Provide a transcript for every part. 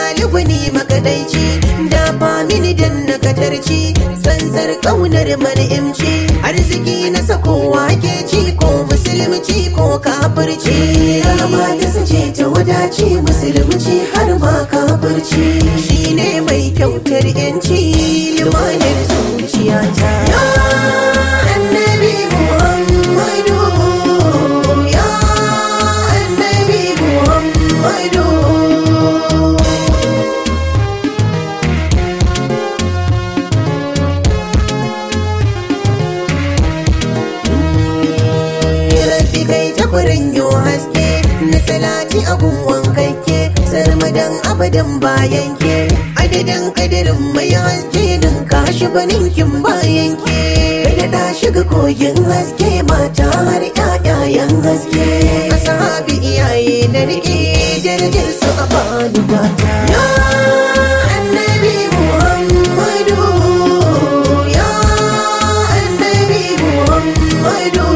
jalali gwani makadaici, dafa mini dan na katarci, tsantsar kaunar man'imci, arziki na sakowa ke ci ko musulunci ko kafirci. Rama ta sace ta wadaci musulunci har ma kafirci, shine mai kyautar yanci limanin zuciyata. Ya Annabi Muhammadu, ya Annabi Muhammadu. Rabbi kai ta kurin yo haske na salati abun wankakke, sarmadan abadan bayan ke, adadin kadarin mai haske din kashi baninkin bayan ke, kai da shiga kogin haske mata har ƴaƴayen haske, ashabi iyaye na rike darajar su a bani gata. Ya Annabi Muhammadu, ya Annabi Muhammadu.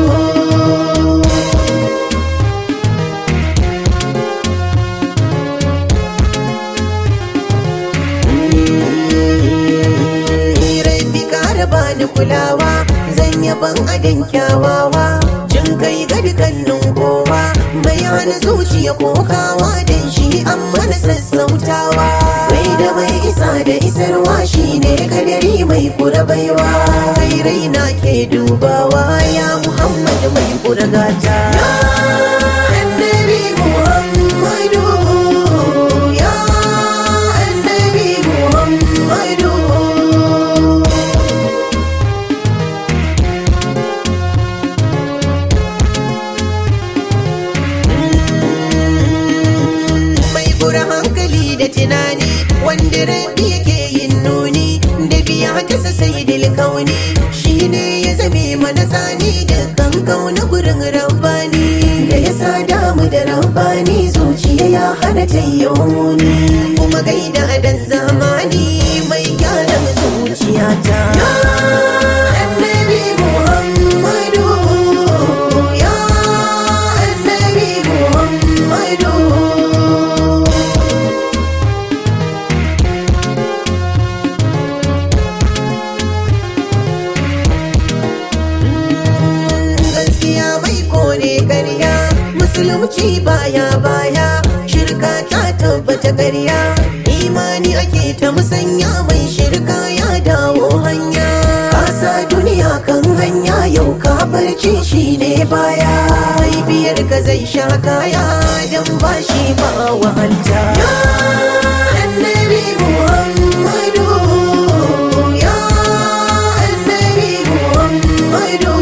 Rabbi kara bani kulawa, zan yaban adon kyawawa, jin kai ga dukkanin kowa, mai hana zuciya kokawa, dan shi an mana sassautawa. Mai da mai isa da isarwa shine kadari mai kura baiwa, kai raina ke dubawa ya Muhammad mai kura gata. Ya Annabi Muhammadu, ya Annabi Muhammadu. Mai kura hankali da tunani, wanda rabbi yake yin nuni da biya kasa sayyidil kauni, shine ya zame mana tsani dukkan kauna gurin rabbani, da ya sada mu da rabbani zuciya ya hana tayyoni, kuma gaida adan zamani mai gyara zuciyata. Ya Annabi Muhammadu, ya Annabi Muhammadu. Gaskiya mai kore karya, musulunci baya baya, shirka ta tabbata karya, imani ake ta musanya, mai shirka ya dawo hanya, kasa duniya kan hanya, yau ka barci shi ne baya, mai biyar ka zai sha kaya dan bashi ba wahalta. Ya Annabi Muhammadu, ya Annabi Muhammadu.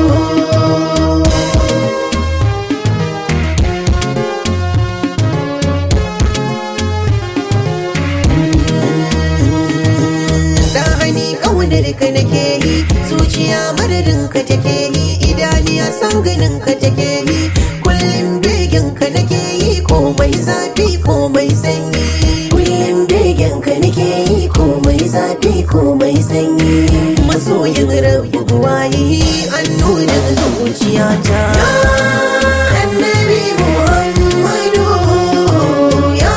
Dahani ƙaunar ka nake yi, zuciya mararin ka take yi, idaniya san ganin ka take yi, kullum begen ka nake yi, komai zafi komai sanyi, kullum begen ka nake yi, komai zafi komai sanyi, masoyin rabu wayi an nuna zuciyata. Ya Annabi Muhammadu, ya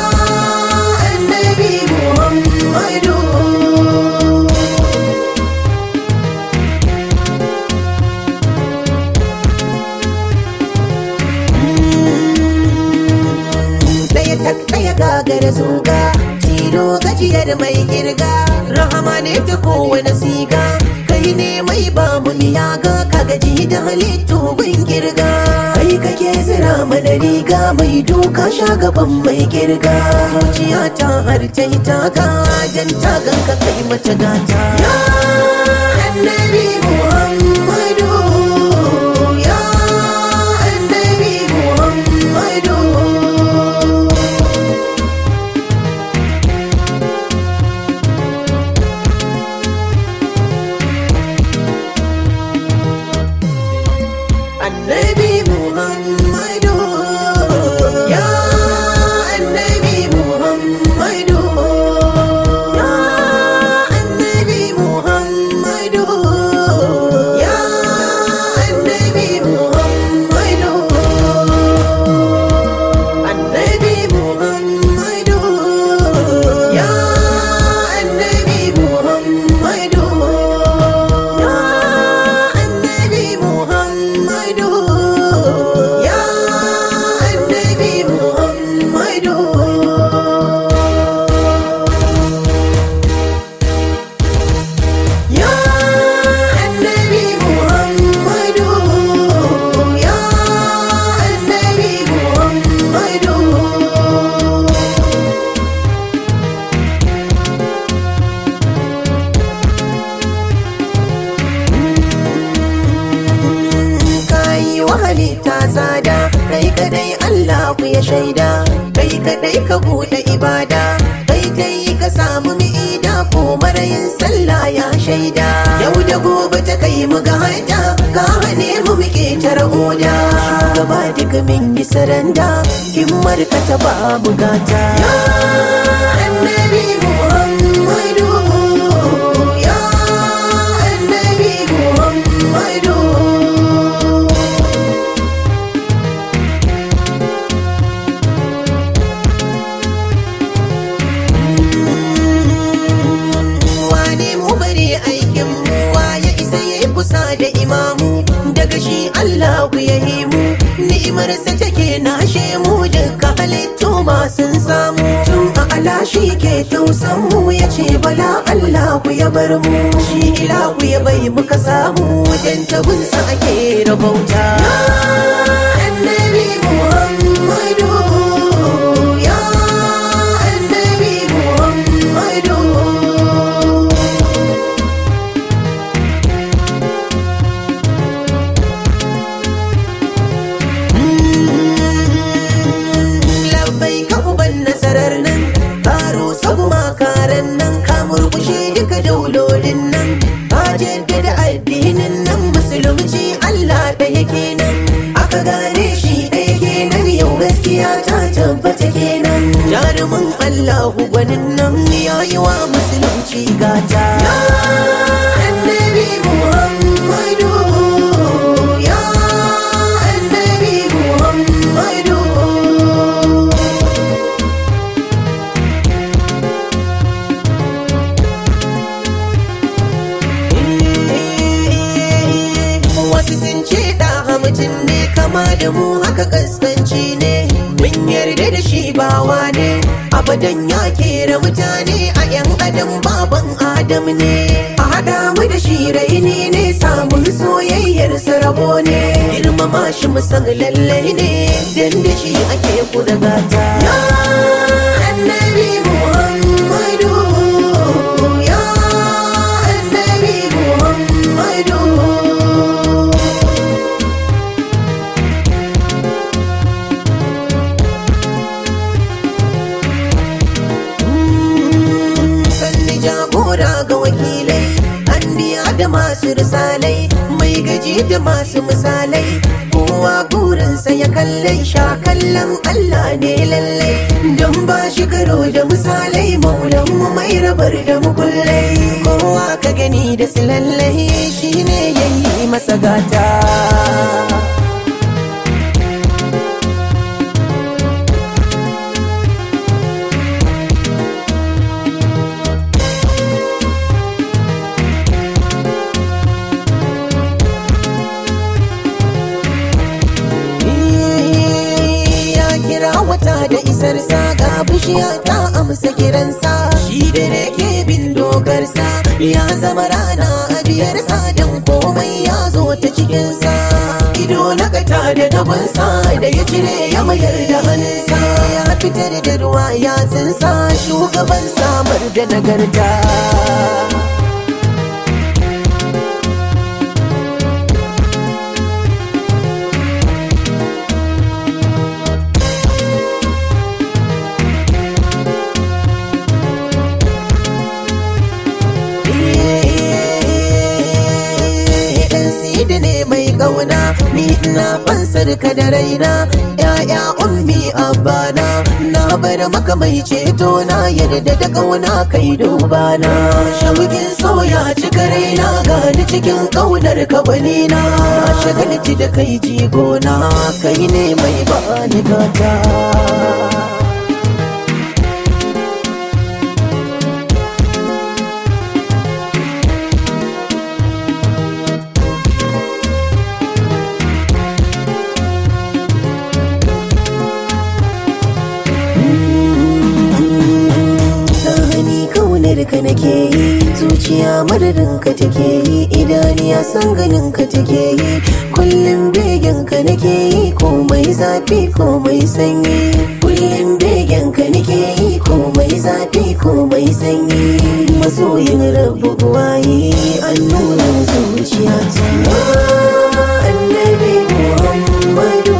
Annabi Muhammadu. Ɗaya tak ɗaya gagara zuga, tilo gajiyar mai kirga, rahama ne ta kowane siga, kai ne mai bamu miyaga, ka gaji da halittu gun kirga, kai kake zira mana riga, mai duka sha gaban mai kirga, zuciya ta har ta yi taka, dan ta ganka kai mata gata. Ya Annabi Muhammadu, ya Annabi Muhammadu. Annabi Muhammadu, ya Annabi Muhammadu, ya Annabi Muhammadu. shaida. Kai kadai ka buɗe ibada, kai dai ka samu mi'ida ko marayin sallah ya shaida. Yau da gobe ta kai mu ga hanya, ka hane mu muke tar'oda. Shugaba duka min yi saranda, himmar ka ta babu gata. Ya Annabi Muhammadu, ya Annabi Muhammadu. Wane mu bari aikin mu, ya isa yayi kusa da imamu, daga shi Allahu ya yi mu, ni'imarsa take nashe mu, duka halittu ma sun samu. Tun a alashi ke tausan mu, ya ce bala Allahu ya bar mu, shi ilahu ya bai muka samu, dan tabunsa ake rabauta. Ya Annabi Muhammadu, ya Annabi Muhammadu. Labbai ka uban nasarar nan, ka rusa gumakaran nan, ka murkushe duka daulolin nan, ka jaddada addinin nan, musulunci Allah ɗaya kenan, aka gane shi ɗaya kenan, yau gaskiya ta tabbata kenan. Jarumin Allahu gwanin nan ya yi wa musulunci gata. Ya Annabi Muhammadu, ya Annabi Muhammadu. Wasu sun ce da mutum ne kama da mu, haka kaskanci ne, mun yarda da shi bawa ne, abadan ya kera mutane a yan adam baban adam ne, a haɗa mu da shi raini ne, samun soyayyar rabo ne, girmama shi mu san lallai ne, dan da shi ake kura gata. Ya Annabi Muhammadu, ya Annabi Muhammadu. Sanni jagora ga wakilai, an biya da masu risalai, mai gaji da masu misalai, kowa burinsa ya kallai, sha kallon Allah ne lallai, don ba shi karo da misalai, maulanmu mai rabar da mukullai, kowa ka gani da su lallai, shine yayi masa gata. Ya kira wata da isarsa, ga bishiya ta amsa kiransa, shi da ke bin dokarsa, ya zama rana a biyarsa, don komai ya zo ta cikinsa. Ido na kata da gabansa, da ya cire ya mayar da hannunsa, ya fitar da ruwa ya tsinsa, shugaban samar da nagarta. Dan sidi ne mai kauna, ni ina fansar ka da raina, ya'ya ummi abana, na bar maka mai ceto na, yarda da kauna kai dubana. Shaukin soya cika raina, gani cikin kaunar ka na, shagalci da kai jigona, kai ne mai bani gata. Sahani kaunar ka nake yi, zuciya madadin ka take yi, idaniya san ganin ka take yi, kullum begen ka nake yi, komai zafi komai sanyi, kullum begen ka nake yi, komai zafi komai sanyi, masoyin rabu waye an nuna zuciyata. Ya Annabi Muhammadu,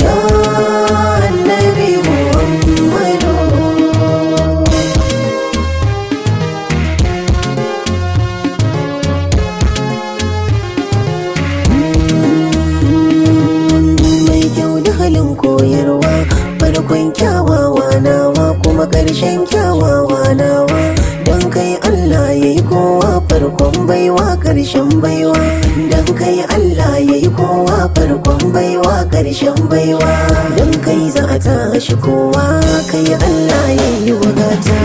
ya bawa nawa. Dan kai Allah yayi kowa farkon baiwa karshen baiwa. Dan kai Allah yayi kowa farkon baiwa karshen baiwa. Dan kai za a tashi kowa, kai Allah yayi wagata.